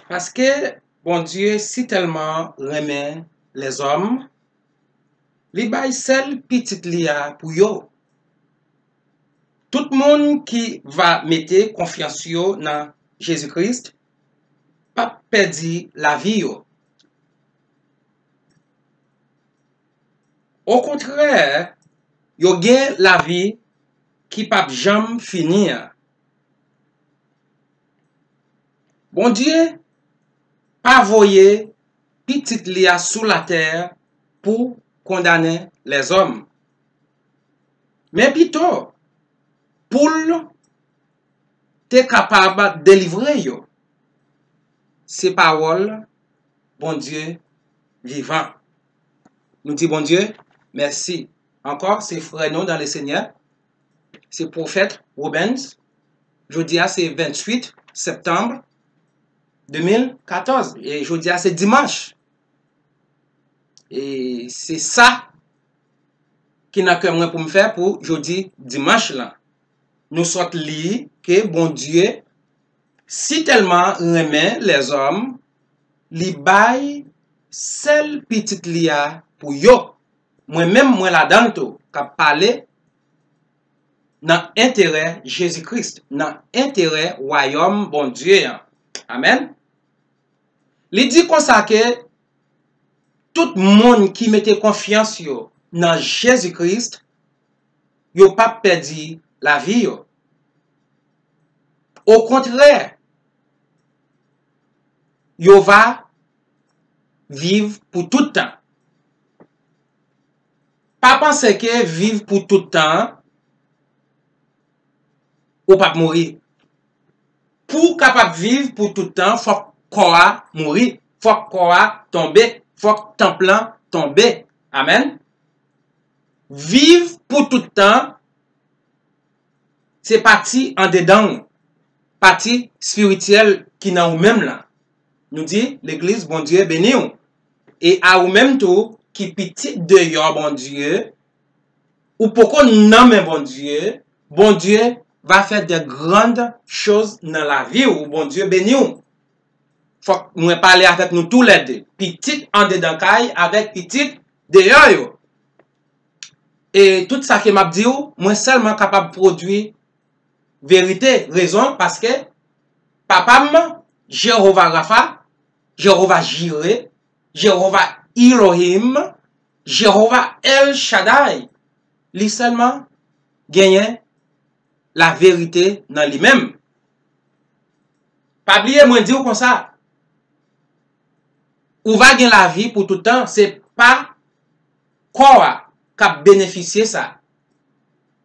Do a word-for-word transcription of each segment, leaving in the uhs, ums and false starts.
Paske Bondye si tèlman renmen lèzòm, li bay sèl pitit li a pou yo. Tout moun ki va mete konfyans yo nan Jezi Kris p ap pèdi lavi yo. Okontrè, yo gen lavi ki p ap janm fini an. Bondye pa voye pitit li a sou latè pou kondannen lèzòm, men pito pou l te kapab delivre yo. Se pawòl Bondye vivan. Nou di Bondye mèsi. Ankò, se frè nou dan le Senyè, se pwofèt Robens. Jodi a se venntuit septanm de mil katòz, e jodi a se dimanch. E se sa ki nan kè mwen pou m fè pou jodi dimanch lan. Nou sot li ke Bondye si tèlman renmen lèzòm, li bay sèl pitit li a pou yo. Mwen menm, mwen ladan l tou, k ap pale nan enterè Jezi Kris, nan enterè wayòm Bondye an. Amèn. Li di konsa ke tout moun ki mete konfyans yo nan Jezi Kris, yo p ap pèdi lavi yo. Okontrè, yo va viv pou tout tan. Pa panse ke viv pou tout tan, ou p ap mouri. Pou w kapab viv pou tout tan, fòk kò a mouri, fòk kò a tonbe, fòk tanp lan tonbe. Amèn. Viv pou tout tan, se pati andedan w, pati espirityèl ki nan ou menm lan. Nou di, legliz, Bondye beni w. E a ou menm tou, ki pitit deyò Bondye, ou poko nan men Bondye, Bondye va fè de grandes choses nan lavi w. Bondye beni w. Fòk mwen pale avèk nou toulède, pitit andedan kay avèk pitit deyò yo. E tout sa ke m ap di w, mwen sèlman kapab pwodui verite, rezon, paske papa m, Jewova Rafa, Jewova Jire, Jewova Elohim, Jewova El Shaddai, li sèlman genyen laverite nan li menm. Pa bliye, mwen di w konsa, ou va gen lavi pou tout tan, se pa kò a k ap benefisye sa.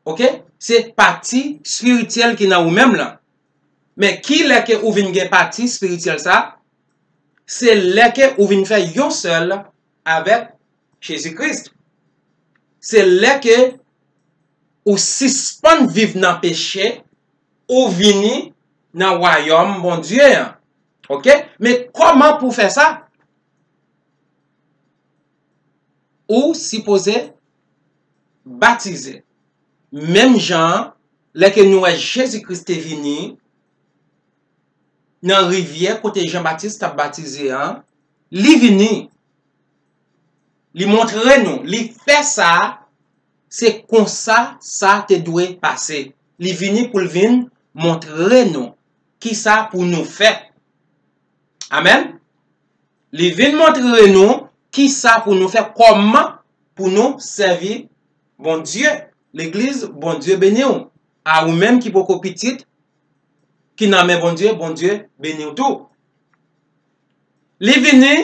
Oke? Se pati espirityèl ki nan ou menm lan. Men kilè ke ou vin gen pati espirityèl sa? Se lè ke ou vin fè yon sèl avèk Jezi Kris. Se lè ke ou sispann viv nan peche, ou vini nan wayòm Bondye an. Oke? Men kòman pou fè sa? Ou sipoze batize. Menm jan an, lè ke nou wè Jezi Kris te vini nan rivyè kote Jan Batis t ap batize an, li vini, li montre nou, li fè sa, se konsa sa te dwe pase. Li vini pou l vin montre nou kisa pou nou fè. Amèn. Li vin montre nou kisa pou nou fè, kòman pou nou sèvi Bondye. Legliz, Bondye beni w. A ou menm ki poko pitit, ki nan men Bondye, Bondye beni w tou. Li vini,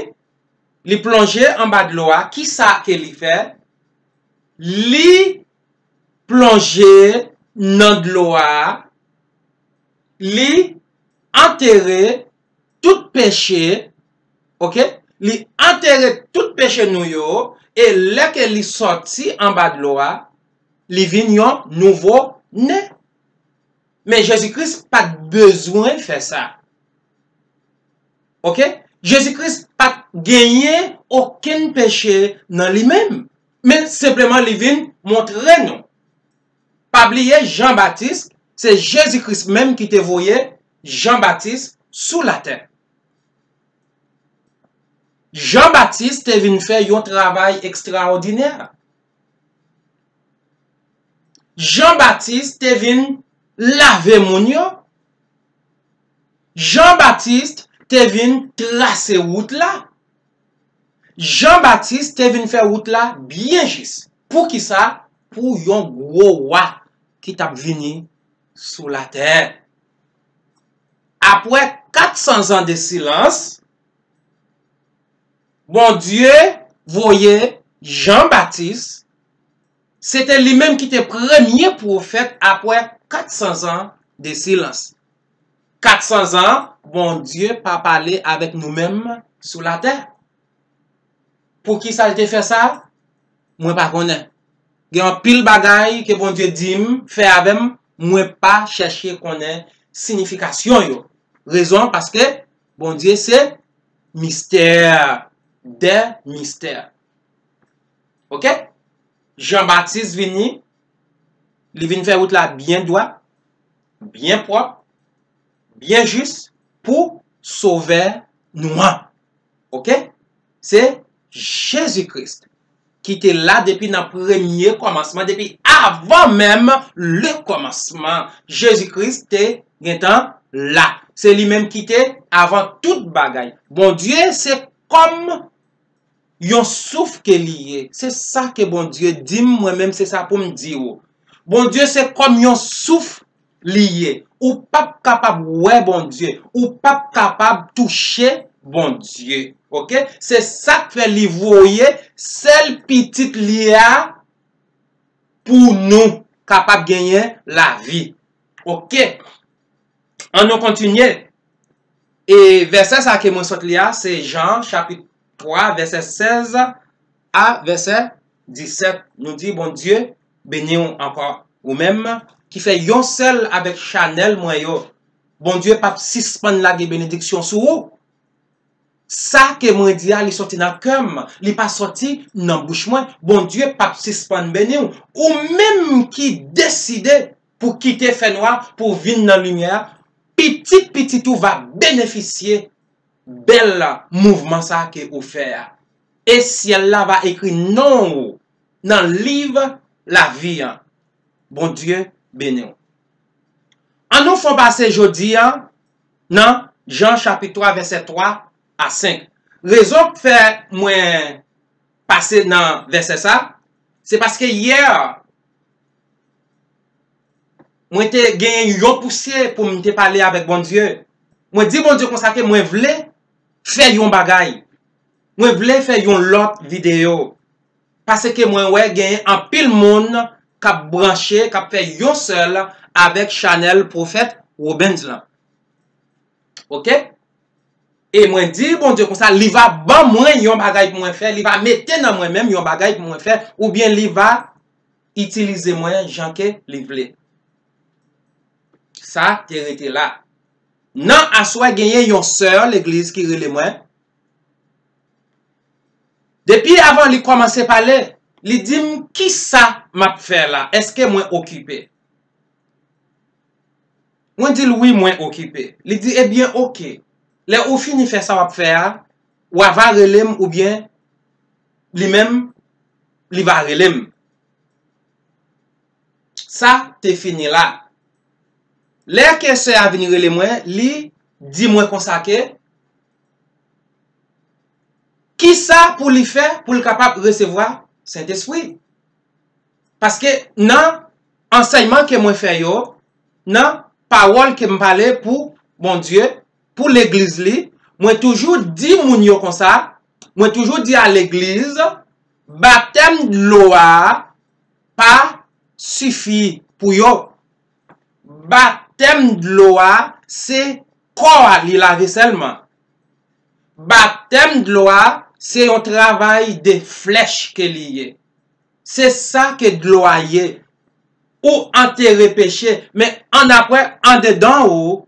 li plonje anba dlo a. Kisa ke li fè? Li plonje nan dlo a, li antere tout peche, oke? Li antere tout peche nou yo, e lè ke li sòti anba dlo a, li vin yon nouvo ne. Men Jezi Kris pa t bezwen fè sa. Oke? Jezi Kris pa t genyen okenn peche nan li menm. Men senpleman li vin montre nou. Pa bliye Jan Batis, se Jezi Kris menm ki te voye Jan Batis sou latè. Jan Batis te vin fè yon travay ekstraòdinè. Jan Batis te vin lave moun yo. Jan Batis te vin trase wout la. Jan Batis te vin fè wout la byen jis. Poukisa? Pou yon gwo wa ki t ap vini sou latè. Apre kat san zan de silans, Bondye voye Jan Batis. Se te li menm ki te premye pwofèt apre kat san zan de silans. Kat san zan, Bondye pa pale avèk nou menm sou latè. Poukisa l te fè sa? Mwen pa konnen. Gen anpil bagay ke Bondye di m, fè avè m, mwen pa chèche konnen siyifikasyon yo. Rezon, paske Bondye se mistè dè mistè. Oke? Jan Batis vini, li vin fè wout la byen dwat, byen pwòp, byen jis pou Sovè nou an. Oke? Se Jezi Kris ki te la depi nan premye kòmansman, depi avan menm le kòmansman. Jezi Kris te gentan la. Se li menm ki te avan tout bagay. Bondye se kòm yon souf ke li ye. Se sa ke Bondye di m, mwen menm se sa pou m di w. Bondye se kòm yon souf li ye. Ou p ap kapab wè Bondye. Ou p ap kapab touche Bondye. Oke? Se sa k fè li voye sèl pitit li a pou nou kapab genyen lavi. Oke? An nou kontinye. E vèsè sa ke mwen sot li a, se Jan chapit twa, vèsè sèz a vèsè disèt. Nou di, Bondye beni w ankò, ou menm ki fè yon sèl avèk chanèl mwen yo. Bondye p ap sispann lage benediksyon sou ou. Sa ke mwen di a, li soti nan kè m, li pa soti nan bouch mwen. Bondye p ap sispann beni w. Ou menm ki deside pou kite fènwa, pou vin nan limyè a, pitit pitit ou va benefisye bèl mouvman sa ke ou fè a. E syèl la va ekri non ou nan liv lavi an. Bondye beni w. An nou fè yon pase jodi a nan Jan chapit twa, vèsè twa a senk. Rezon k fè mwen pase nan vèsè sa, se paske yè, mwen te genyen yon pousye pou m te pale avèk Bondye. Mwen di Bondye konsa ke mwen vle fè yon bagay. Mwen vle fè yon lòt videyo. Paske mwen wè genyen anpil moun k ap branche, k ap fè yon sèl avèk chanèl Pwofèt Robens lan. Oke? E mwen di Bondye konsa, li va ban mwen yon bagay pou mwen fè, li va mete nan mwen menm yon bagay pou mwen fè, oubyen li va itilize mwen jan ke li vle. Sa te rete la. Nan aswè genyen yon sè legliz ki rele mwen. Depi avan li kòmanse pale, li di m, "Kisa m ap fè la? Èske mwen okipe?" Mwen di l, "Wi, mwen okipe." Li di, "Ebyen, oke. Lè ou fini fè sa w ap fè a, w a va rele m oubyen li menm, li va rele m." Sa te fini la. Lè ke sè a vin rele mwen, li di mwen konsa ke, kisa pou li fè pou l kapab resevwa Sentespri. Paske nan ansèyman ke mwen fè yo, nan pawòl ke m pale pou Bondye, pou legliz li, mwen toujou di moun yo konsa, mwen toujou di a legliz, batèm dlo a pa sifi pou yo. Batèm dlo a, se kò a li lave sèlman. Batèm dlo a, se yon travay de flèch ke li ye. Se sa ke dlo a ye. Ou antere peche, men annapre, andedan ou,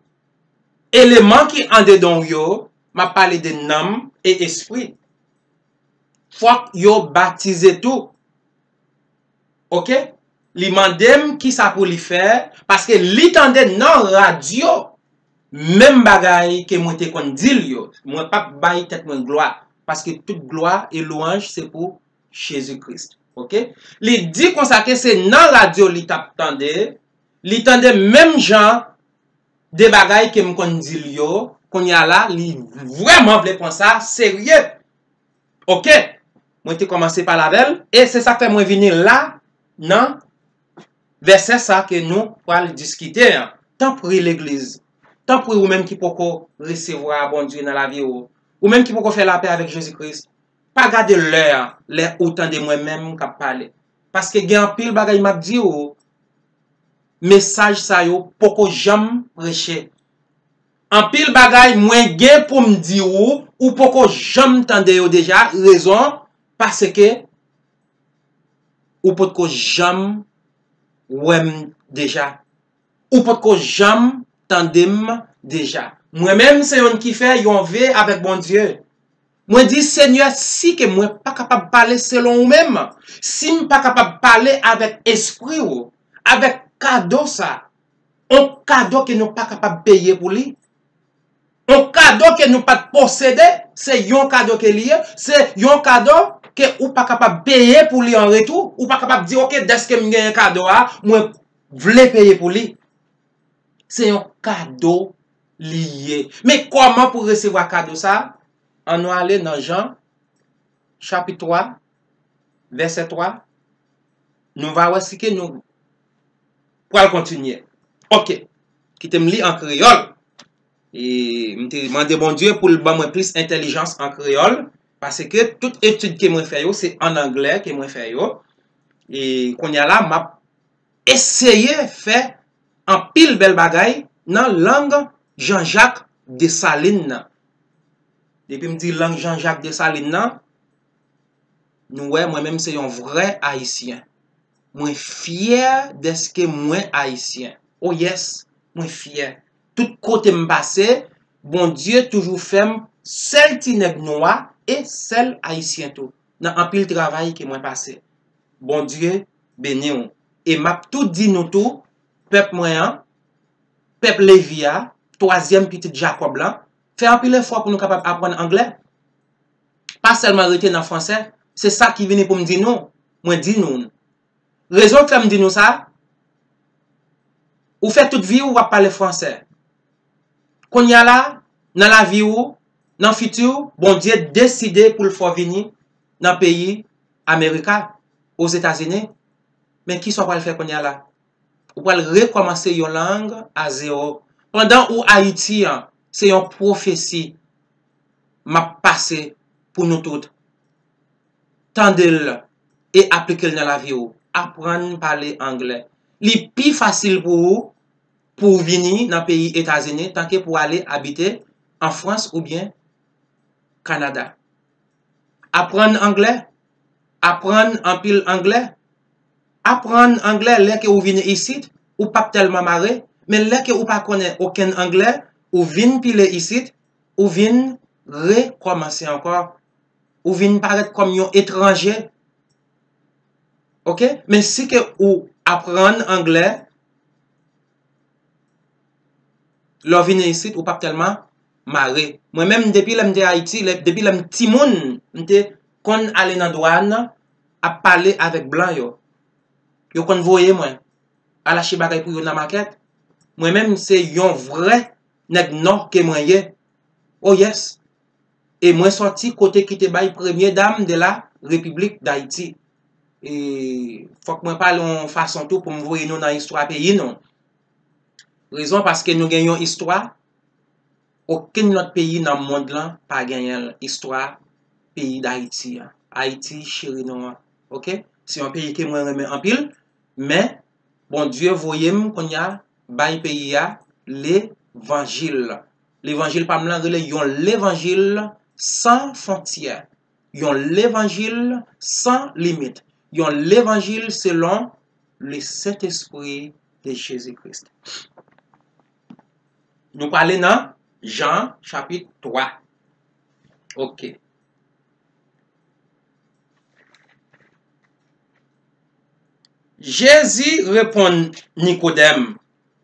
eleman ki andedan ou yo, m ap pale de nanm e espri. Fòk yo batize tou. Oke? Li mande m kisa pou li fè, paske li tande nan radyo menm bagay ke mwen te konn di l yo. Mwen p ap bay tèt mwen glwa, Paske tout glwa e lwanj se pou Jezi Kris. Oke? Li di konsa ke se nan radyo li t ap tande, li tande menm jan de bagay ke m konn di l yo, kounye a la, li vrèman vle pran sa serye. Oke, mwen te kòmanse pale avè l, e se sa k fè mwen vini la, nan vèsè sa ke nou pral diskite an. Tanpri, legliz, tanpri, ou menm ki poko resevwa Bondye nan lavi ou, ou menm ki poko fè lapè avèk Jezi Kris, pa gade lè a, lè ou tande mwen menm k ap pale. Paske gen anpil bagay m ap di ou, mesaj sa yo poko janm preche. Anpil bagay mwen gen pou m di ou, ou poko janm tande yo deja. Rezon, paske ou potko janm wè m deja. Ou potko janm tande m deja. Mwen menm, se youn ki fè yon ve avèk Bondye. Mwen di, Senyè, si ke mwen pa kapab pale selon ou menm, si m pa kapab pale avèk espri ou, avèk kado sa, yon kado ke nou pa kapab peye pou li, yon kado ke nou pa t posede, se yon kado ke li ye, se yon kado ke ou pa kapab peye pou li an retou, ou pa kapab di, oke, dèske m genyen kado a, mwen vle peye pou li. Se yon kado li ye. Men kòman pou resevwa kado sa? Ann nou ale nan Jan, chapit twa, vèsè twa. Nou va wè si ke nou pral kontinye. Oke. Kite m li an kreyòl. E m te mande Bondye pou l ban mwen plis entèlijans an kreyòl, paske tout etid ke mwen fè yo, se an anglè ke mwen fè yo. E kounye a la, m ap eseye fè anpil bèl bagay nan lang Jean-Jacques Dessalines nan. Depi m di lang Jean-Jacques Dessalines nan, nou wè, mwen menm se yon vrè Ayisyen. Mwen fyè dèske mwen Ayisyen. Oh yes, mwen fyè. Tout kote m pase, Bondye toujou fè m sèl ti nèg nwa e sèl Ayisyen tou, nan anpil travay ke mwen pase. Bondye beni w. E m ap tou di nou tou, pèp mwen an, pèp Levi a, twazyèm pitit Jakòb lan, fè anpil efò pou nou kapab aprann anglè. Pa sèlman rete nan fransè. Se sa ki vini pou m di nou. Mwen di nou. Rezon k fè m di nou sa, ou fè tout vi w, w ap pale fransè. Kounye a la, nan lavi w, nan fiti w, Bondye deside pou l fè w vini nan peyi Amerika, Ozetazini. Men kisa w pral fè kounye a la? Ou pral rekòmanse yon lang a zewo. Pandan ou Ayiti an, se yon pwofesi m ap pase pou nou tout. Tande l e aplike l nan lavi w. Aprann pale anglè. Li pi fasil pou ou pou w vini nan peyi Etazini tanke pou w ale abite an Frans oubyen Kanada. Aprann anglè. Aprann anpil anglè. Aprann anglè lè ke ou vin isit, ou p ap tèlman mare, men lè ke ou pa konnen okenn anglè, ou vin pile isit, ou vin rekòmanse ankò. Ou vin parèt kòm yon etranje. Oke? Men si ke ou aprann anglè, lè w vini isit, ou p ap tèlman mare. Mwen menm, depi lè m te Ayiti, lè, depi lè m timoun, m te konn ale nan dwàn ap pale avèk blan yo. Yo konn voye mwen al achte bagay pou yo nan makèt. Mwen menm, se yon vrè nèg nò ke mwen ye. Oh yes. E mwen sòti kote ki te bay premye dam de la Repiblik Dayiti. E fòk mwen pale yon fason tou pou m voye nou nan istwa peyi nou. Rezon paske nou gen yon istwa, okenn lòt peyi nan mond lan pa genyen l, istwa peyi Dayiti an. Ayiti cheri nou an. Oke? Se yon peyi ke mwen renmen anpil, men Bondye voye m kounye a bay peyi a levanjil. Levanjil pa m lan rele yon levanjil san fwontyè, yon levanjil san limit, yon levanjil selon le Saint-Esprit de Jésus-Christ. Nou prale nan Jan chapit twa. Oke. Jezi reponn Nikodèm,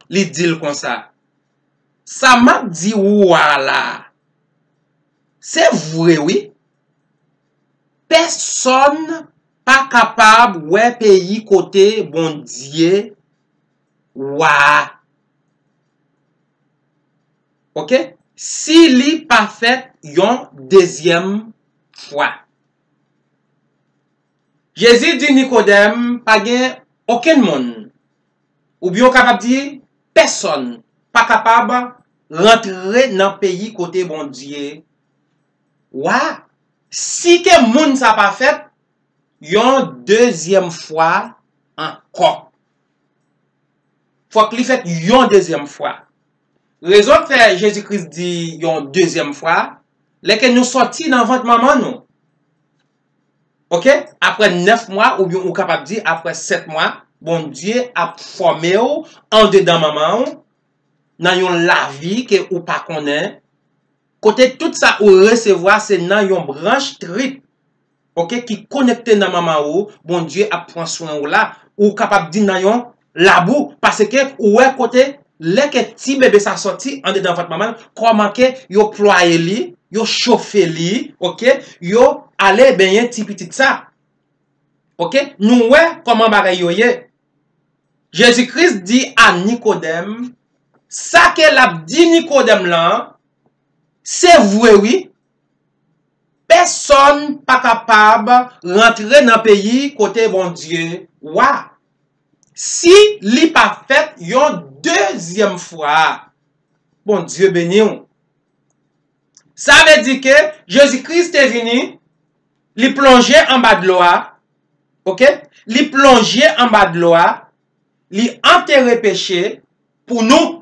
li di l konsa, sa m ap di ou a la a, se vre wi. pèsonn pa kapab wè peyi kote Bondye wa a. Oke? Si li pa fèt yon dezyèm fwa. Jezi di Nikodèm, pa gen okenn moun, oubyen w kapab di pèsonn, pa kapab rantre nan peyi kote Bondye wa. Si ke moun sa pa fèt yon dezyèm fwa ankò. Fòk li fèt yon dezyèm fwa. Rezon k fè Jezi Kris di yon dezyèm fwa, lè ke nou sòti nan vant manman nou. Oke? Apre nèf mwa, oubyen ou kapab di apre sèt mwa, Bondye ap fòme w andedan manman w, nan yon lavi ke ou pa konnen, kote tout sa ou resevwa se nan yon branch trip, oke, ki konekte nan manman ou, Bondye ap pran swen ou la. Ou kapab di nan yon labou, paske ou wè kote, lè ke ti bebe sa sòti andedan vant manman l, kòman ke yo plwaye li, yo chofe li, oke, yo ale benyen ti pitit sa. Oke? Nou wè kòman bagay yo ye. Jezi Kris di a Nikodèm, sa ke l ap di Nikodèm lan, se vre wi. Pèsonn pa kapab rantre nan peyi kote Bondye wa, si li pa fèt yon dezyèm fwa. Bondye beni w. Sa vle di ke Jezi Kris te vini, li plonje anba dlo a, oke? Li plonje anba dlo a, li antere peche pou nou.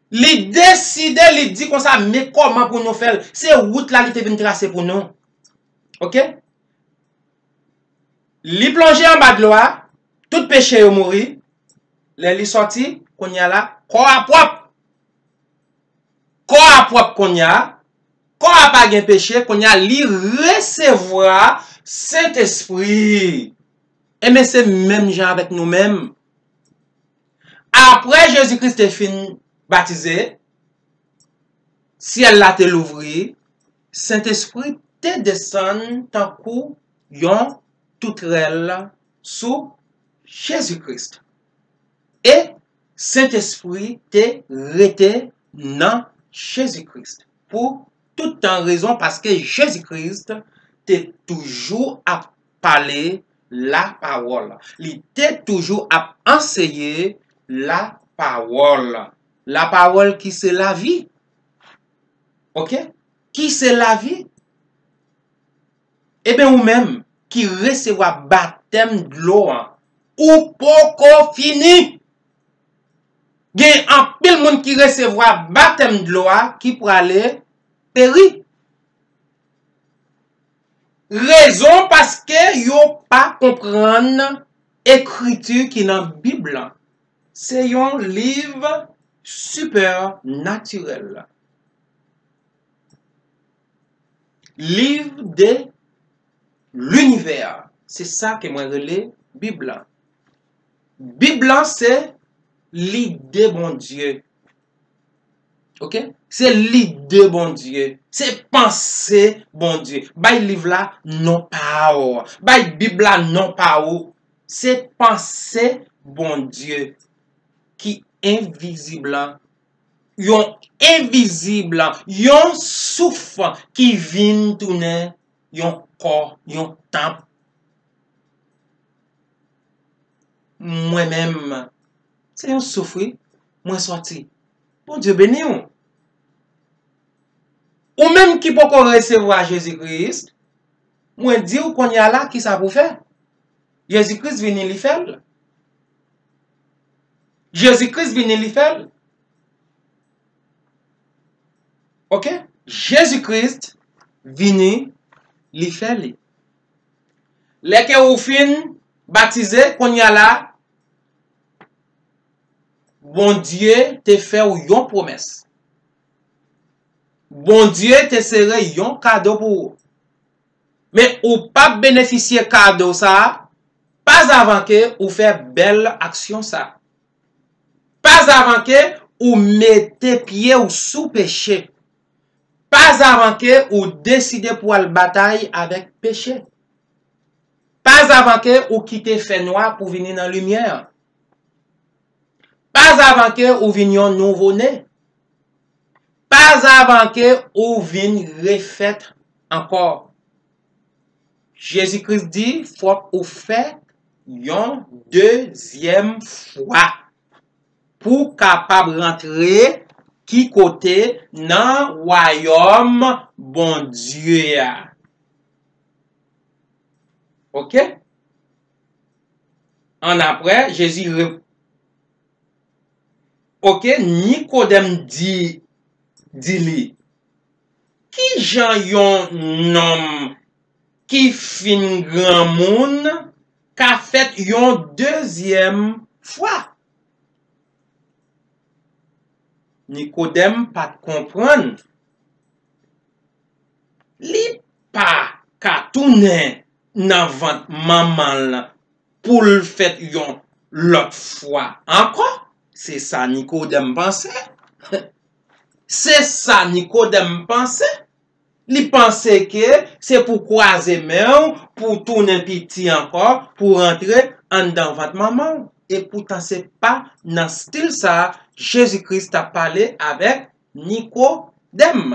Li deside, li di konsa, men kòman pou nou fè l. Se wout la li te vin trase pou nou. Oke? Li plonje anba dlo a, tout peche yo mouri. Lè li sòti, kounye a la, kò a pwòp. Kò a pwòp kounye a. Kò a pa gen peche, kounye a li resevwa Sentespri. Enben, se menm jan avèk nou menm. Apre Jezi Kris te fin batize, syèl la te louvri, Sentespri te desann tankou yon toutrèl sou Jezi Kris. E Sentespri te rete nan Jezi Kris pou tout tan, rezon paske Jezi Kris te toujou ap pale lapawòl. Li te toujou ap anseye lapawòl. Lapawòl ki se lavi. Oke? Ki se lavi. Eben, ou menm ki resevwa batèm dlo an, ou poko fini. Gen anpil moun ki resevwa batèm dlo a ki prale peri. Rezon paske yo pa konprann ekriti ki nan Bib lan. Se yon liv sipènatirèl. Livre de l'univers. Se sa ke mwen rele Bib la. Bib la se lide Bondye. Oke? Se lide Bondye. Se panse Bondye. Bay liv la non pa w. Bay Bib la non pa ou. Se panse Bondye ki envizib la. Yon envizib la. Yon souf ki vin tounen yon kò, yon tanp. Mwen menm, se yon souf wi, mwen sòti. Bondye beni w. Ou menm ki poko resevwa Jezi Kris, mwen di w kounye a la kisa pou w fè. Jezi Kris vini, li fè l. Jezi Kris vini, li fè l. Oke? Jezi Kris vini, li fè li. Lè ke ou fin batize, kounye a la, Bondye te fè w yon pwomès. Bondye te sere yon kado pou ou. Men ou p ap benefisye kado sa a, pa avan ke ou fè bèl aksyon sa a. Pa avan ke ou mete pye w sou peche. Pa zavan ke ou deside pou al batay avèk peche. Pa zavan ke ou kite fènwa pou vini nan limyè. Pa zavan ke ou vin yon nouvo ne. Pa zavan ke ou vin refèt ankò. Jezi Kris di, fòk ou fèt yon dezyèm fwa pou kapab rantre ki kote? Nan wayòm Bondye a. Oke? Annapre, Jezi re-, oke, Nikodèm di, di li, ki jan yon nonm ki fin granmoun ka fèt yon dezyèm fwa? Nikodèm pa t konprann. Li pa ka tounen nan vant manman l pou l fèt yon lòt fwa ankò. Se sa Nikodèm panse. Se sa Nikodèm panse. Li panse ke se pou kwaze men w, pou tounen piti ankò, pou rantre anndan vant manman w. Epoutan se pa nan stil sa a Jezi Kris t ap pale avèk Nikodèm.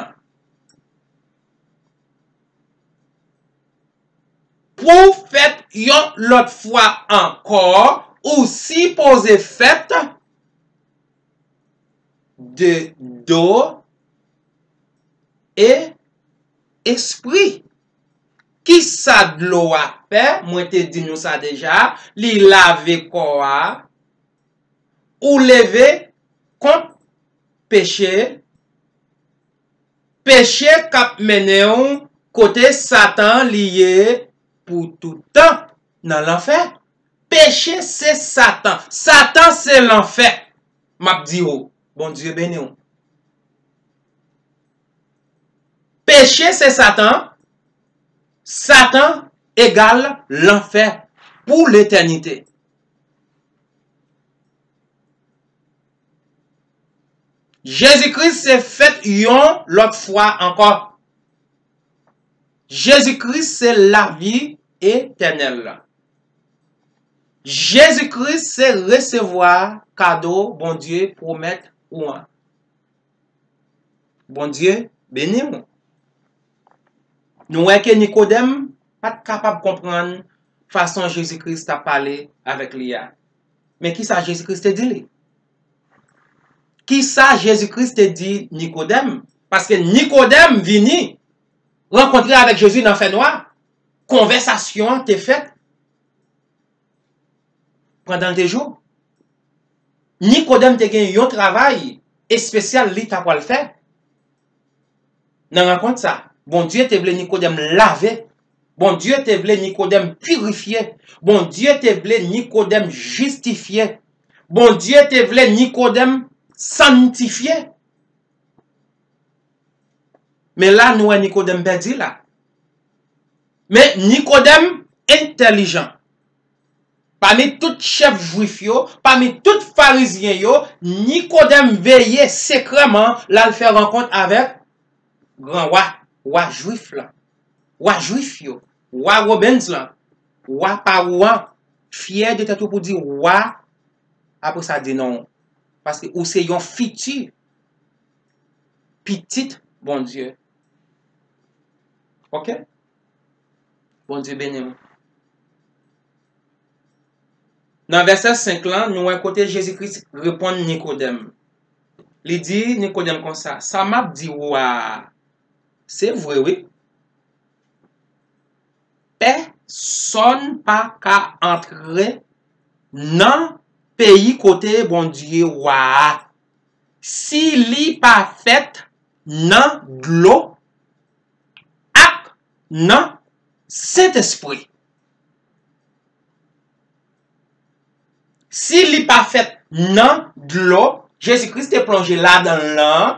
Pou w fèt yon lòt fwa ankò, ou sipoze fèt de do e espri. Kisa dlo a fè? Mwen te di nou sa deja. Li lave kò a. Ou leve kont peche. Peche k ap mennen w kote Satan li ye pou tout tan nan lanfè. Peche se Satan. Satan se lanfè. M ap di w, Bondye beni w. Peche se Satan. Satan egal lanfè pou letènite. Jezi Kris se fèt yon lòt fwa ankò. Jezi Kris se lavi etènèl la. Jezi Kris se resevwa kado Bondye pwomèt ou an. Bondye beni w. Nou wè ke Nikodèm pa t kapab konprann fason Jezi Kris t ap pale avèk li a. Men kisa Jezi Kris te di li? Kisa Jezi Kris te di Nikodèm? Paske Nikodèm vini rankontre avèk Jezi nan fènwa. Konvèsasyon an te fèt pandan l te jou. Nikodèm te gen yon travay espesyal li ta pral fè nan rankont sa. Bondye te vle Nikodèm lave. Bondye te vle Nikodèm pirifye. Bondye te vle Nikodèm jistifye. Bondye te vle Nikodèm sanntifye. Men la, nou wè Nikodèm pèdi la. Men Nikodèm entèlijan. Pami tout chèf jwif yo, pami tout farizyen yo, Nikodèm veye sekrèman l al fè rankont avèk gran wa, wa jwif la, wa jwif yo, wa Robens lan, wa pa ou an, fyè de tèt ou pou di wa, apre sa di non, paske ou se yon fiti pitit Bondye. Oke? Bondye beni w. Nan vèsè senk lan, nou wè kote Jezi Kris reponn Nikodèm. Li di Nikodèm konsa, sa m ap di w a, se vre wi. Pèsonn pa ka antre nan peyi kote Bondye wa a, si li pa fèt nan dlo ak nan Sentespri. Si li pa fèt nan dlo, Jezi Kris te plonje ladan l lan,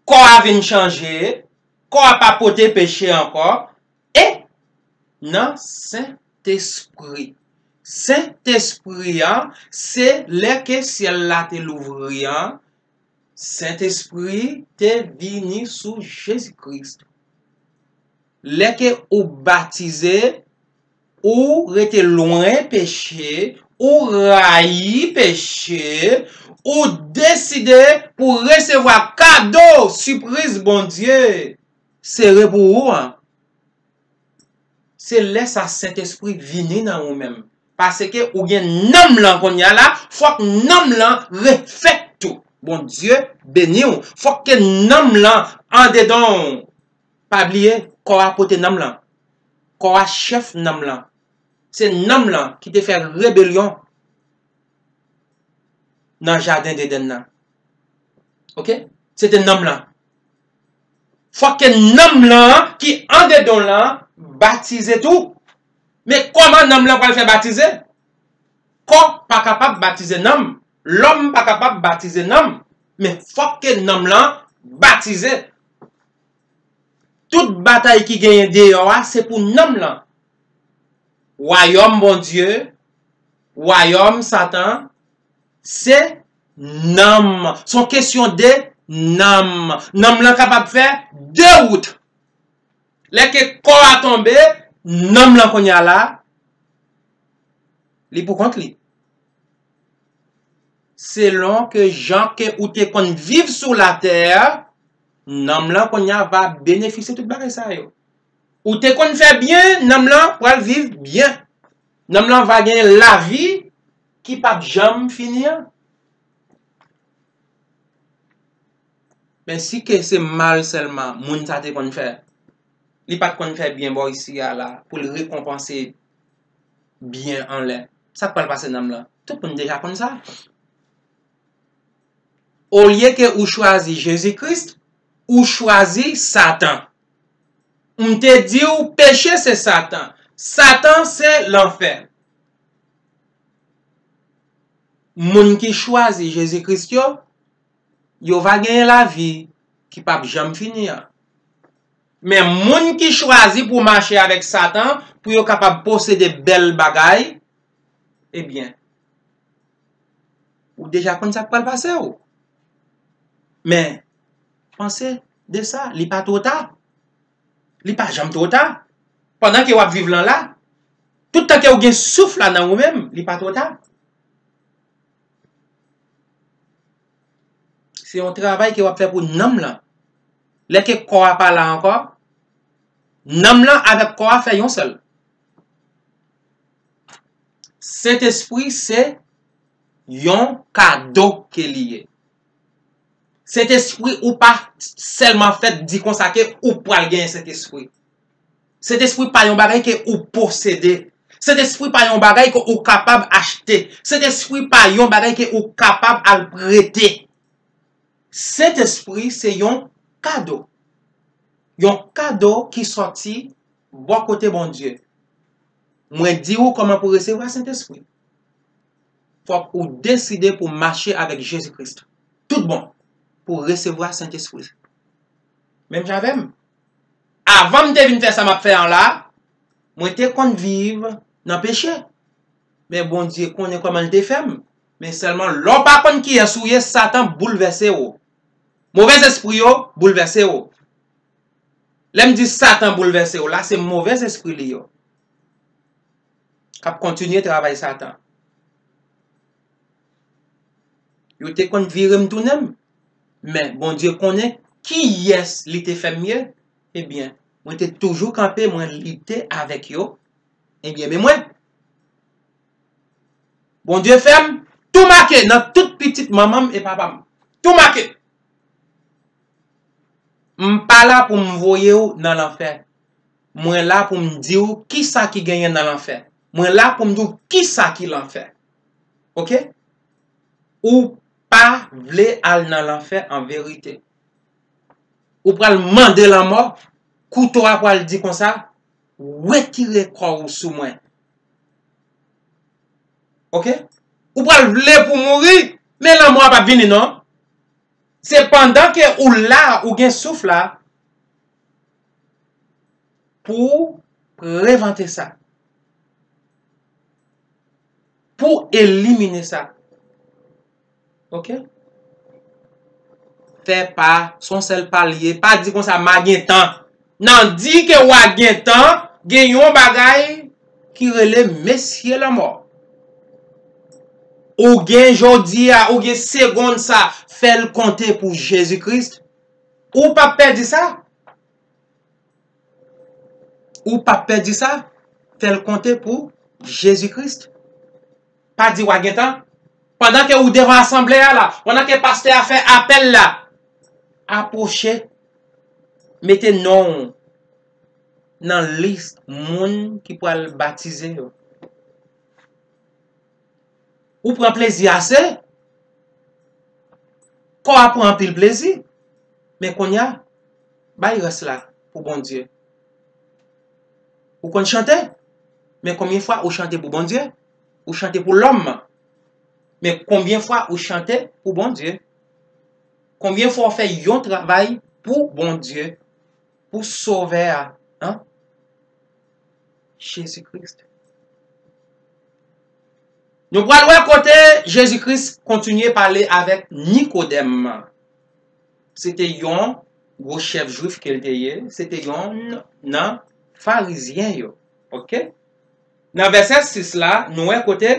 kò a vin chanje, kò a pa pote peche ankò, e nan Sentespri. Sentespri an, se lè ke syèl la te louvri an, Sentespri te vini sou Jezi Kris. Lè ke ou batize, ou rete lwen peche, ou rayi peche, ou deside pou resevwa kado sipriz Bondye sere pou ou an. Se lè sa Sentespri vini nan ou menm. Paske ou gen nanm lan kounye a la, fòk nanm lan refèt tou. Bondye beni w. Fòk ke nanm lan andedan w. Pa bliye, kò a pote nanm lan. Kò a chèf nanm lan. Se nanm lan ki te fè rebelyon nan jaden Edenn nan. Oke? Se te nanm lan. Fòk ke nanm lan ki andedan w lan batize tou. Men kòman nanm lan pral fè batize? Kò pa kapab batize nanm. Lòm pa kapab batize nanm. Men fòk ke nanm lan batize. Tout batay ki genyen deyò a, se pou nanm lan. Wayòm Bondye, wayòm Satan, se nanm. Se yon kesyon de nanm. Nanm lan kapab fè de wout. Lè ke kò a tonbe, nanm lan kounye a la, li pou kont li. Selon ke jan ke ou te konn viv sou latè, nanm lan kounye a va benefisye tout bagay sa yo. Ou te konn fè byen, nanm lan pral viv byen. Nanm lan va gen lavi ki p ap janm fini an. Men si ke se mal sèlman moun sa te konn fè, li pa t konn fè byen bò isi a la pou l rekonpanse byen anlè. Sa k pral pase nanm lan? Tout moun deja konn sa. Olye ke ou chwazi Jezi Kris, ou chwazi Satan. M te di w peche se Satan. Satan se lanfè. Moun ki chwazi Jezi Kris yo, yo va genyen lavi ki p ap janm fini an. Men moun ki chwazi pou mache avèk Satan, pou yo kapab posede bèl bagay, ebyen, ou deja konn sa k pral pase w. Men, panse de sa, li pa twò ta. Li pa janm twò ta. Pandan ke w ap viv lan la, tout tan ke w gen souf la nan ou menm, li pa twò ta. Se yon travay ke w ap fè pou nanm lan. Lè ke kò a pa la ankò, nanm lan avèk kò a fè yon sèl. Sentespri se yon kado ke li ye. Sentespri, ou pa sèlman fèt di konsa ke ou pral genyen Sentespri. Sentespri pa yon bagay ke ou posede. Sentespri pa yon bagay ke ou kapab achte. Sentespri pa yon bagay ke ou kapab al prete. Sentespri se yon kado. Yon kado ki sòti bò kote Bondye. Mwen di w kòman pou resevwa Sentespri. Fòk ou deside pou mache avèk Jezi Kris. Tout bon pou resevwa Sentespri. Menm jan avè m. Avan m te vin fè sa m ap fè an la, mwen te konn viv nan peche. Men Bondye konnen kòman l te fè m. Men sèlman lè w pa konn kiyès ou ye, Satan boulvèse w. Movèzespri yo boulvèse w. Lè m di Satan boulvèse w la, se movèzespri li yo k ap kontinye travay Satan. Yo te konn vire m tounen m. Men Bondye konnen kiyès li te fè m ye. Ebyen, mwen te toujou kanpe, mwen lite avèk yo. Ebyen, men mwen. Bondye fè m tou make nan tout pitit manman m e papa m. Tou make. M pa la pou m voye w nan lanfè. Mwen la pou m di w kisa ki genyen nan lanfè. Mwen la pou m di w kisa ki lanfè. Oke? Ou pa vle al nan lanfè an verite. Ou pral mande lanmò, kouto a pral di konsa, retire kò w sou mwen. Oke? Ou pral vle pou mouri, men lanmò a p ap vini non. Se pandan ke ou la, ou gen souf la, pou prevante sa. Pou elimine sa. Oke? fè pa, se yon sèl pa l ye. Pa di konsa, "M a gen tan." Nan di ke w a gen tan, gen yon bagay ki rele mesye lanmò. Ou gen jodi a, ou gen segonn sa, fè l konte pou Jezi Kris. Ou p ap pèdi sa. Ou p ap pèdi sa. Fè l konte pou Jezi Kris. Pa di w a gen tan. Pandan ke ou devan asanble a la, pandan ke pastè a fè apèl la, apwoche, mete non w nan lis moun ki pral batize yo. Ou pran plezi ase. Kò a pran anpil plezi. Men kounye a, bay rès la pou Bondye. Ou konn chante? Men konbyen fwa ou chante pou Bondye? Ou chante pou lòm? Men konbyen fwa ou chante pou Bondye? Konbyen fwa ou fè yon travay pou Bondye? Pou Sovè a, an? Jezi Kris. Nou pral wè kote Jezi Kris kontinye pale avèk Nikodèm. Se te yon gwo chèf jwif ke l te ye, se te yon nan Farizyen yo. Oke? Nan vèsè sis la, nou wè kote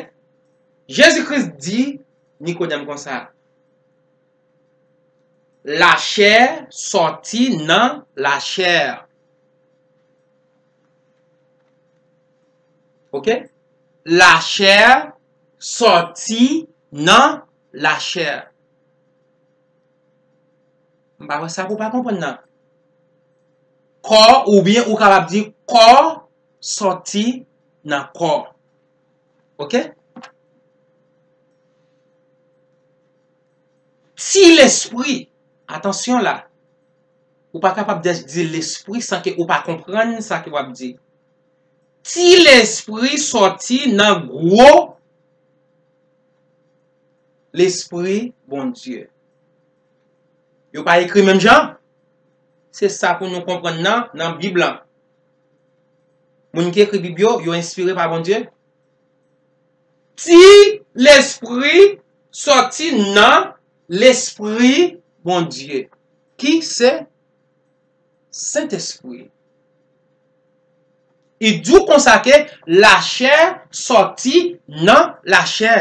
Jezi Kris di Nikodèm konsa, "Lachè sòti nan lachè." Oke? Lachè sòti nan lachè. M pa wè sa pou w pa konprann nan. Kò, oubyen ou kapab di kò sòti nan kò. Oke? Ti lespri, atansyon la. Ou pa kapab jis di lespri san ke ou pa konprann sa ke w ap di. Ti lespri sòti nan gwo lespri Bondye. Yo pa ekri menm jan? Se sa pou nou konprann nan, nan Bib lan. Moun ki ekri Bib yo, yo enspire pa Bondye. Ti lespri sòti nan lespri Bondye, ki se Sentespri. Li di w konsa ke lachè sòti nan lachè.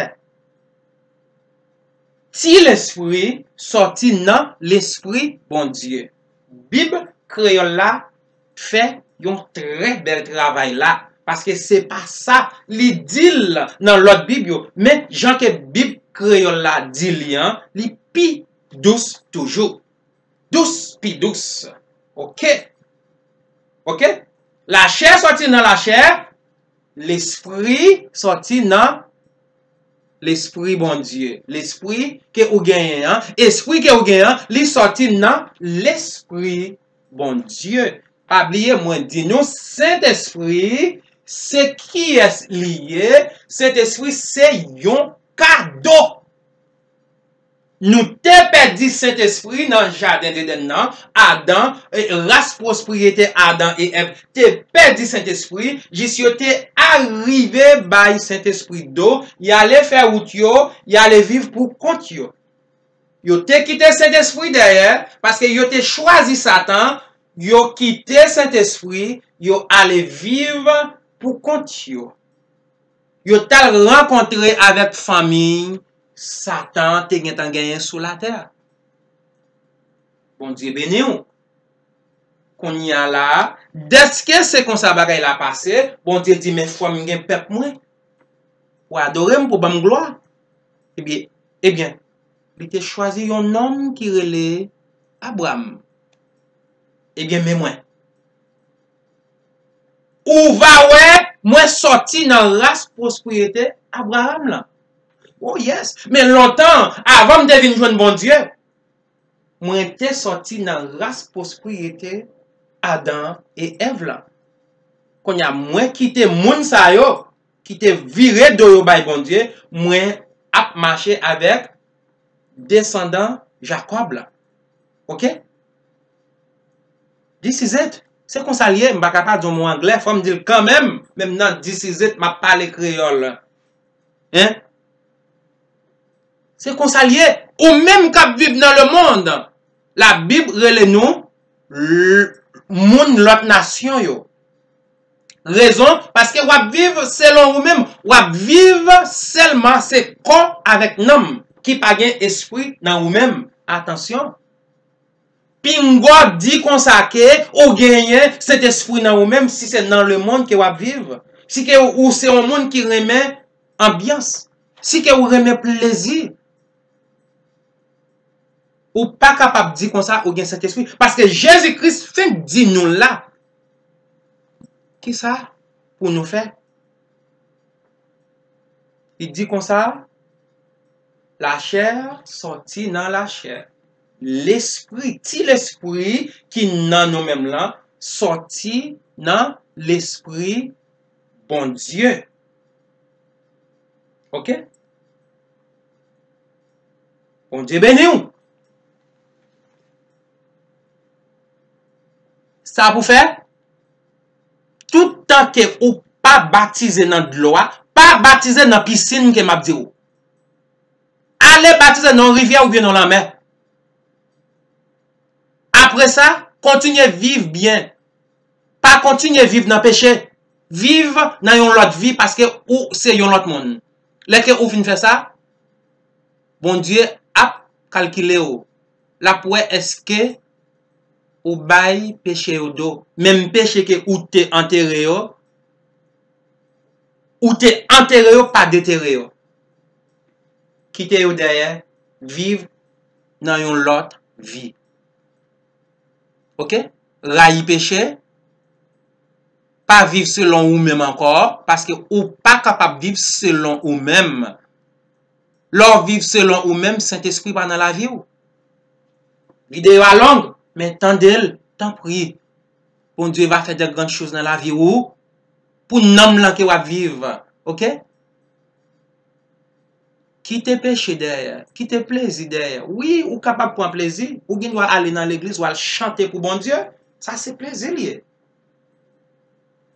Ti lespri sòti nan lespri Bondye. Bib kreyòl la fè yon trè bèl travay la, paske se pa sa li di l nan lòt bib yo, men jan ke bib kreyòl la di li an, li pi dous toujou. Dous, pi dous. Oke? Oke? Lachè sòti nan lachè, lespri sòti nan lespri Bondye. Lespri ke ou genyen an, espri ke ou genyen an, li sòti nan lespri Bondye. Pa bliye, mwen di nou, Sentespri, se kiyès li ye? Sentespri se yon kado. Nou te pèdi Sentespri nan jaden Edenn nan. Adan, e, ras pwopriyete Adan e Èv te pèdi Sentespri, jis yo te arive bay Sentespri do, y ale fè wout yo, y ale viv pou kont yo. Yo te kite Sentespri dèyè, paske yo te chwazi Satan, yo kite Sentespri, yo ale viv pou kont yo. Yo t al rankontre avèk fanmi Satan te gentan genyen sou latè a. Bondye beni w. Kounye a la a, dèske se konsa bagay la pase, Bondye di, "Men fò m gen pèp mwen. Pou adore m, pou ban m glwa." Ebyen, ebyen, li te chwazi yon nonm ki rele Abram. Ebyen, men mwen. Ou va wè, mwen sòti nan ras pwopriyete Abraram lan. Oh yes. Men lontan, avan m te vin jwenn Bondye, mwen te sòti nan ras pwopriyete Adan e Èv lan. Kounye a, mwen kite moun sa yo, ki te vire do yo bay Bondye, mwen ap mache avèk desandan Jakòb la. Oke? This is it. Se konsa l ye, m pa ka pa di yon mo anglè, fò m di l kanmenm, menm nan this is it, m ap pale kreyòl. Hein? Se konsa l ye. Ou menm k ap viv nan lemonn, Labib rele nou l- moun lòt nasyon yo. Rezon, paske w ap viv selon ou menm. W ap viv sèlman se kò avèk nanm ki pa gen espri nan ou menm. Atansyon. Pinga w di konsa ke ou genyen Sentespri nan ou menm si se nan lemonn ke w ap viv. Si ke ou se yon moun ki renmen anbyans. Si ke ou renmen plezi. Ou pa kapab di konsa ou gen Sentespri. Paske Jezi Kris fenk di nou la. Kisa pou nou fè? Li di konsa, lachè sòti nan lachè. Lespri, ti lespri ki nan nou menm lan, sòti nan lespri Bondye. Oke? Bondye beni w. Sa pou fè, tout tan ke ou pa batize nan dlo a, pa batize nan pisin ke m ap di w. Ale batize nan yon rivyè oubyen nan lanmè. Apre sa, kontinye viv byen. Pa kontinye viv nan peche. Viv nan yon lòt vi paske ou se yon lòt moun. Lè ke ou fin fè sa, Bondye ap kalkile w. L ap wè èske ou bay peche yo do. Menm peche ke ou te antere yo, ou te antere yo, pa detere yo. Kite yo dèyè, viv nan yon lòt vi. Oke? Rayi peche, pa viv selon ou menm ankò, paske ou pa kapab viv selon ou menm. Lè w viv selon ou menm, Sentespri pa nan lavi w. Videyo a long, men tande l, tanpri. Bondye va fè de grann choz nan lavi w, pou nanm lan ke w ap viv. Oke? Kite peche dèyè, kite plezi dèyè. Wi, ou kapab pran plezi, ou gen dwa ale nan legliz, w al chante pou Bondye. Sa se plezi l ye.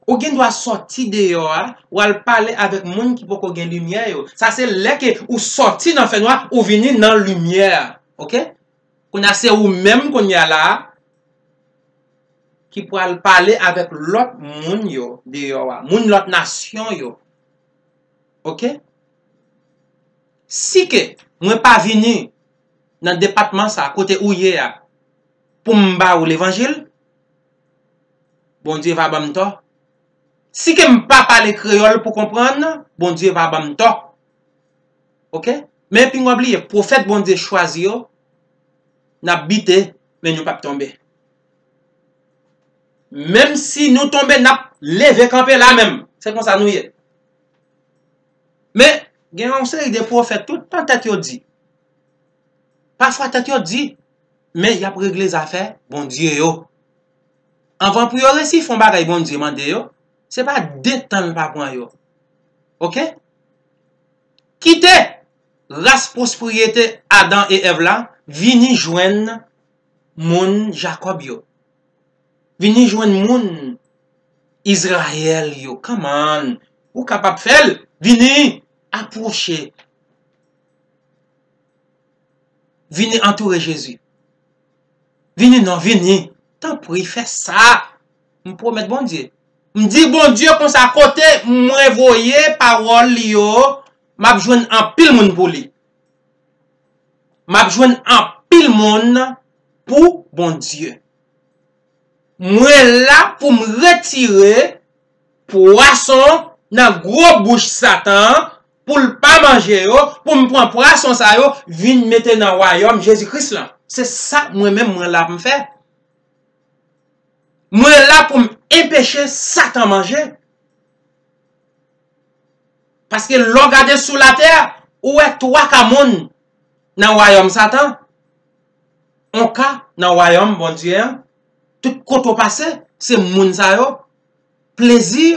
Ou gen dwa sòti deyò a, w al pale avèk moun ki poko gen limyè yo. Sa se lè ke ou sòti nan fènwa, ou vini nan limyè a. Oke? Kounye a se ou menm kounye a la a, ki pral pale avèk lòt moun yo deyò a, moun lòt nasyon yo. Oke? Si ke mwen pa vini nan depatman sa kote ou ye a pou m ba ou levanjil, Bondye va ban m tò. Si ke m pa pale kreyòl pou konprann, Bondye va ban m tò. Oke? Men epi w bliye, pwofèt Bondye chwazi yo, n ap bite, men nou p ap tonbe. Menm si nou tonbe, n ap leve kanpe la menm. Se konsa nou ye. Men, gen yon seri de pwofèt, tout tan tèt yo di. Pafwa tèt yo di, men y ap regle zafè Bondye yo. Anvan pou yo resi fè yon bagay Bondye mande yo, se pa de tan l pa pran yo. Oke? Kite ras pwopriyete Adan e Èv la vini jwenn moun Jakòb yo. Vini jwenn moun Izrayèl yo. Come on. Ou kapab fè l. Vini apwoche. Vini antoure Jezi. Vini non, vini. Tanpri, fè sa. M pwomèt Bondye. M di Bondye konsa, kote mwen voye pawòl li yo, m ap jwenn anpil moun pou li. M ap jwenn anpil moun pou Bondye. Mwen la pou m retire pwason nan gwo bouch Satan an, pou l pa manje yo, pou m pran pwason sa yo, vin mete nan wayòm Jezi Kris lan. Se sa mwen menm mwen la pou m fè. Mwen la pou m enpeche Satan manje. Paske lè w gade sou latè, ou wè twa ka moun nan wayòm Satan. On ka nan wayòm Bondye an. Tout kote w pase, se moun sa yo. Plezi.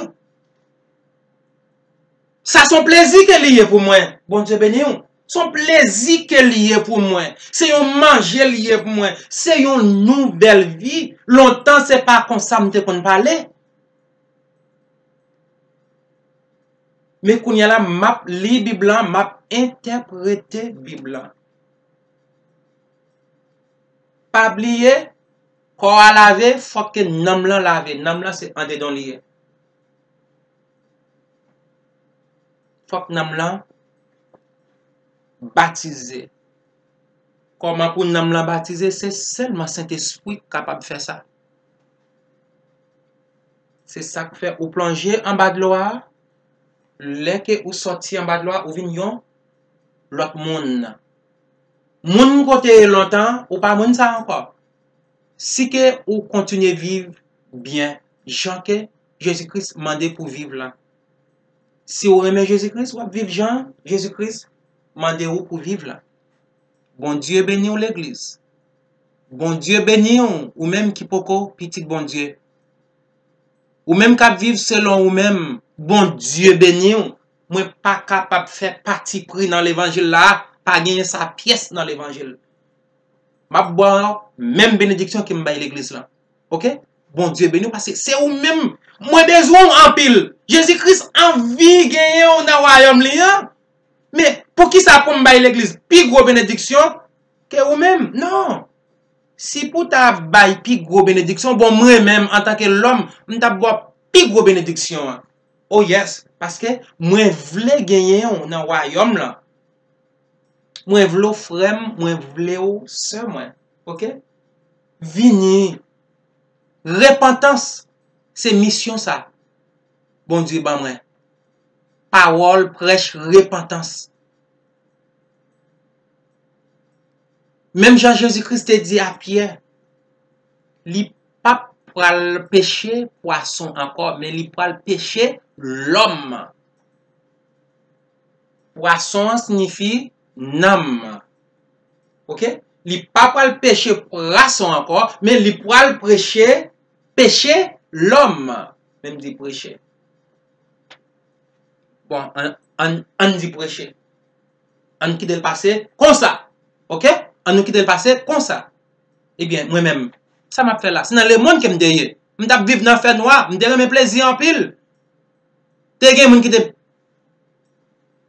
Sa se yon plezi ke li ye pou mwen. Bondye beni w. Se yon plezi ke li ye pou mwen. Se yon manje li ye pou mwen. Se yon nouvèl vi. Lontan se pa konsa m te konn pale. Men kounye a la, m ap li Bib lan, m ap entèprete Bib lan. Pa bliye, kò a lave, fòk ke nanm lan lave. Nanm lan se andedan li ye. Fòk nanm lan batize. Kòman pou nanm lan batize? Se sèlman Sentespri k kapab fè sa. Se sa k fè ou plonje anba dlo a. Lè ke ou sòti anba dlo a, ou vin yon lòt moun. Moun kote ye lontan, ou pa moun sa ankò. Si ke ou kontinye viv byen, jan ke Jezi Kris mande pou viv la. Si ou renmen Jezi Kris, w ap viv jan Jezi Kris mande ou pou viv la. Bondye beni w, legliz. Bondye beni w, ou menm ki poko pitit Bondye. Ou menm k ap viv selon ou menm, Bondye beni w. Mwen pa kapab fè patipri nan levanjil la, pa genyen sa pyès nan levanjil. M ap ba w menm benediksyon ke m bay legliz lan. Oke? Bondye beni w, paske se ou menm. Mwen bezwen w anpil. Jezi Kris anvi genyen w nan wayòm li an. Men, poukisa pou m bay legliz pi gwo benediksyon ke ou menm? Non. Si pou ta bay pi gwo benediksyon, bon, mwen menm, antanke lòm, m t ap ba w pi gwo benediksyon an. Oh yes, paske mwen vle genyen w nan wayòm lan. Mwen vle w frè m, mwen vle w sè mwen. Oke? Vini. Repantans, se misyon sa Bondye ban mwen. Pawòl, prèch, repantans. Menm jan Jezi Kris te di a Pyè, li p ap pral peche pwason ankò, men li pral peche lòm. Pwason an siyifi nanm. Oke? Li pa pral peche pwason ankò, men li pral preche peche lòm. Men m di preche. Bon, ann, ann, ann di preche. Ann kite l pase konsa. Oke? Ann nou kite l pase konsa. Ebyen, mwen menm, sa m ap fè la? Se nan lemonn ke m te ye. M t ap viv nan fènwa, m te renmen plezi anpil. Te gen moun ki te,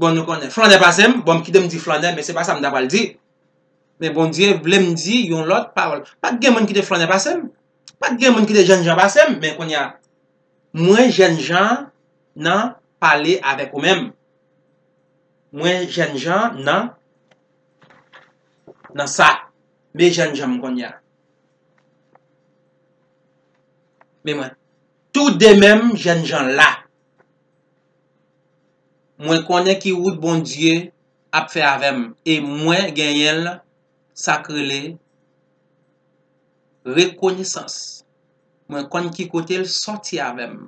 bon, nou konnen, flannè pase m, bon, m kite m di flannè, men se pa sa m ta pral di. Men Bondye vle m di yon lòt pawòl. Pa t gen moun ki te flannè pase m. Pa t gen moun ki te jènjan pase m, men kounye a, mwen jènjan nan pale avèk ou menm. Mwen jènjan nan, nan sa. Men jènjan m kounye a. Men mwen, tou de menm jènjan la. Mwen konnen ki wout Bondye ap fè avè m, e mwen genyen l, sa k rele rekonesans. Mwen konn ki kote l sòti avè m.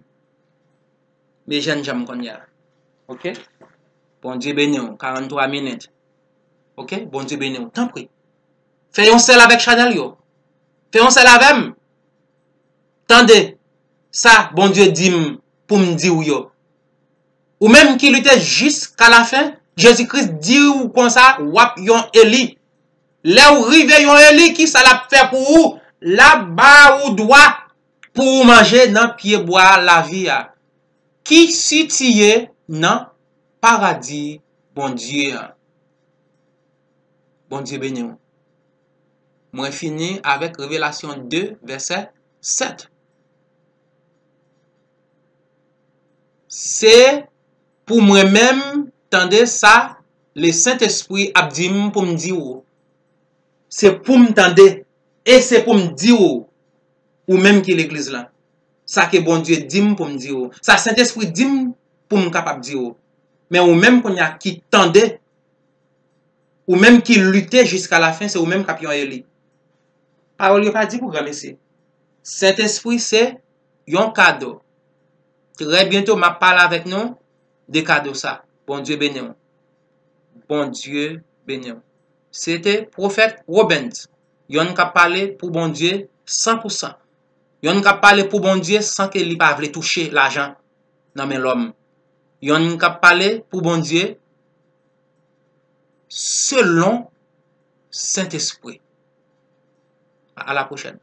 Men jènjan m kounye a. Oke? Bondye beni w. Karannntwa minit. Oke? Bondye beni w. Tanpri. Fè yon sèl avèk chanèl yo. Fè yon sèl avè m. Tande sa Bondye di m pou m di w yo. Ou menm ki lite jiskalafen, Jezi Kris di w konsa, w ap yon Eli. Lè w rive yon Eli, kisa l ap fè pou ou? L ap ba ou dwa pou ou manje nan pyebwa lavi a, ki sitiye nan paradi Bondye a. Bondye beni w. Mwen fini avèk Revelasyon de, vèsè sèt. Se pou mwen menm, tande sa Lesentespri ap di m pou m di w. Se pou m tande, e se pou m di w, ou menm ki legliz lan. Sa ke Bondye di m pou m di w. Sa Sentespri di m pou m kapab di w. Men ou menm kounye a ki tande, ou menm ki lite jiskalafen, se ou menm k ap yon Eli. Pawòl yo pa di pou granmesi. Sentespri se yon kado. Trè byento, m ap pale avèk nou de kado sa. Bondye beni w. Bondye beni w. Se te pwofèt Robens, yonn k ap pale pou Bondye san pou san. Yonn k ap pale pou Bondye san ke li pa vle touche lajan nan men lòm. Yonn k ap pale pou Bondye selon Sentespri. À la prochaine.